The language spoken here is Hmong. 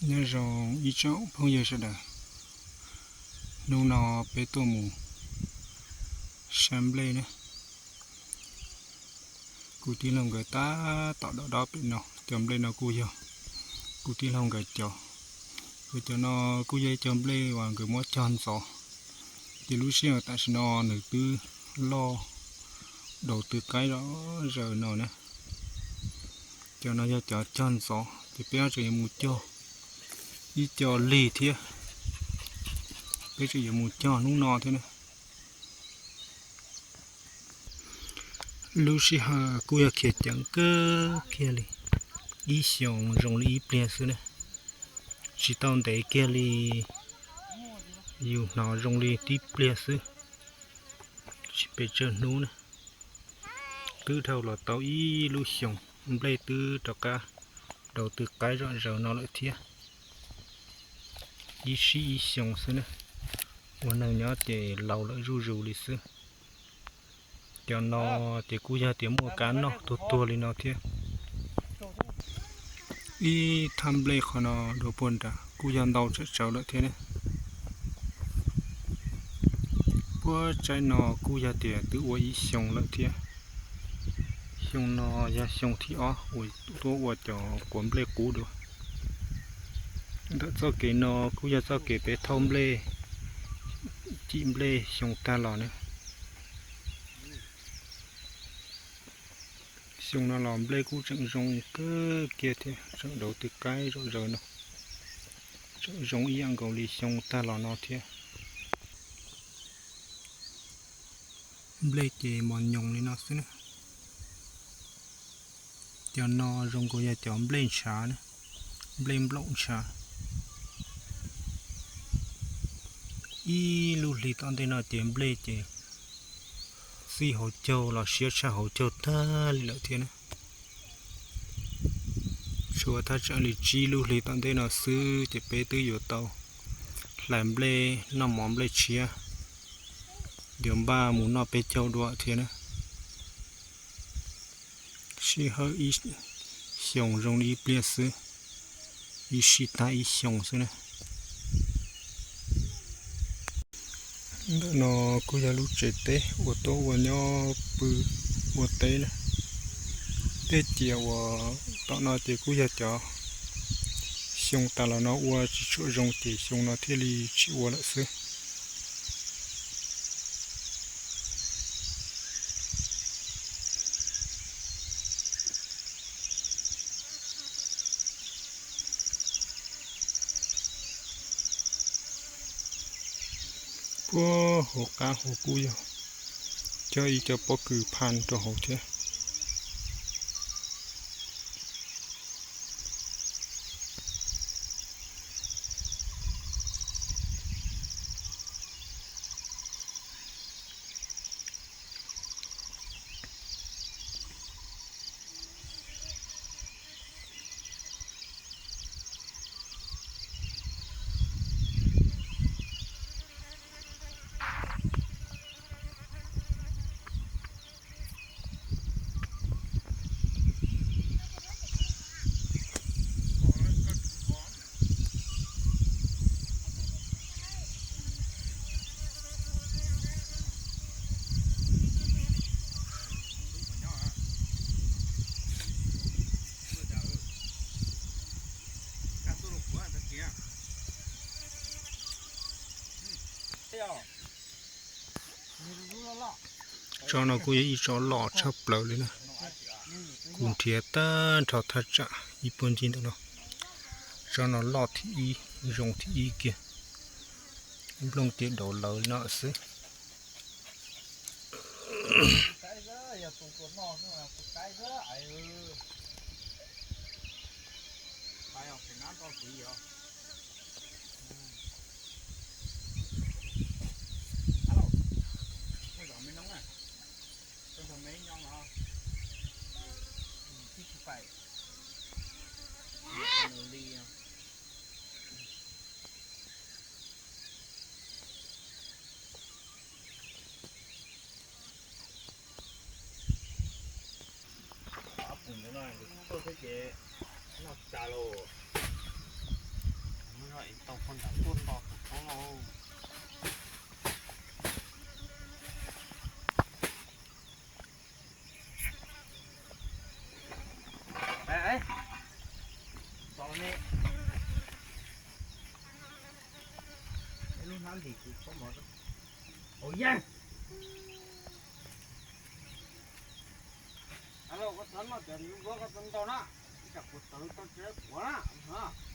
Nyob zoo ib tsoom phooj ywg sawv daws, hnub no peb tuaj mus saib nplej na. Kuv tij laug nkawd tab tom dob dob pem no, cov nplej no kuj yog kuv tij laug nkawd cov. Nkawd cov no kuj yog ib co nplej uas nkawd muab cog ntxov, ces lub sij hawm tam sim no nws twb loj daus tw qaib zom zaws no na. Cov no yog cov cog ntxov, ces peb tseem yuav mus cog ib co lig thiab, peb tseem yuav mus cog hnub no thiab na. Lub sij hawm kuj yog khiav ceev kawg kiag li, ib xyoos zoo li ib pliag xwb na, tsis tau ntev kiag li, yus hnov zoo li tib pliag xwb, tsis pes tsawg hnub na. Twb dhau los tau ib lub xyoos, nplej twb rov qab daus tw qaib zom zaws no lawm thiab. Ib sij ib xyoos xwb na, ua neeg nyob ces laus lawm zuj zus li xwb. Cov no ces kuj yog tias muaj kab noj tuag tuag li no thiab. Ib thaj nplej qhov no dua puag nrad kuj yog ntau tsawm tsawv lawm thiab ne. Puab tsaib no kuj yog tias twb ua ib xyoos lawm thiab. Xyoo no yog xyoo thib ob uas tuaj ua cov quav nplej qub dua. Ntawm txoj kev no kuj yog txoj kev peb thauj nplej, cim nplej xyoo tag los ne. Xyoo no los nplej kuj tseem zoo kawg kiag thiab, tseem daus tw qaib zom zaws no, tseem zoo ib yam nkaus li xyoo tag los no thiab. Nplej ces mos nyoos li no xwb na. Cov no zoo nkaus yog cov nplej ntshav, nplej nplaum ntshav. Ib lub hli tom ntej no ces nplej ces txij hauv caug los siab tshaj hauv caug tag li lawm thiab na. Tshuav thaj tsam li tsib lub hli tom ntej no xwb ces peb twb yuav tau hlais nplej noj mov nplej tshiab, yuav npaj mus noj peb caug dua thiab na. Sij hawm ib xyoos zoo li ib pliag xwb, ib sij tag ib xyoos xwb na. Ntawm no kuj yog lub tsev teb uas tuaj ua nyob pw ua teb na. Tej ciam uas tom no ces kuj yog cov xyoo tas los no ua tsis tshua zoo ces xyoo no thiaj li tsis ua lawm xwb. Puag hauv qab hauv kuj yog cog ib co pob kws phaj rau hauv thiab. Tsob no kuj yog ib tsob loj tshaj plaws li na. Kuv nrhiav tag nrho thaj tsam ib puag ncig ntawm no, tsob no loj thib ib, zoo thib ib kiag. Nplooj ces daum lawv li no xwb. Ob pus ntawd no kuv tuaj thiab ces noj tas lauj. Sab nti kuv pob mov. Au yaj. Alo, koj txhob noj cov ntsuab koj txhob ntau na, ib tsam kuv tawv tau tsis tau quav na no.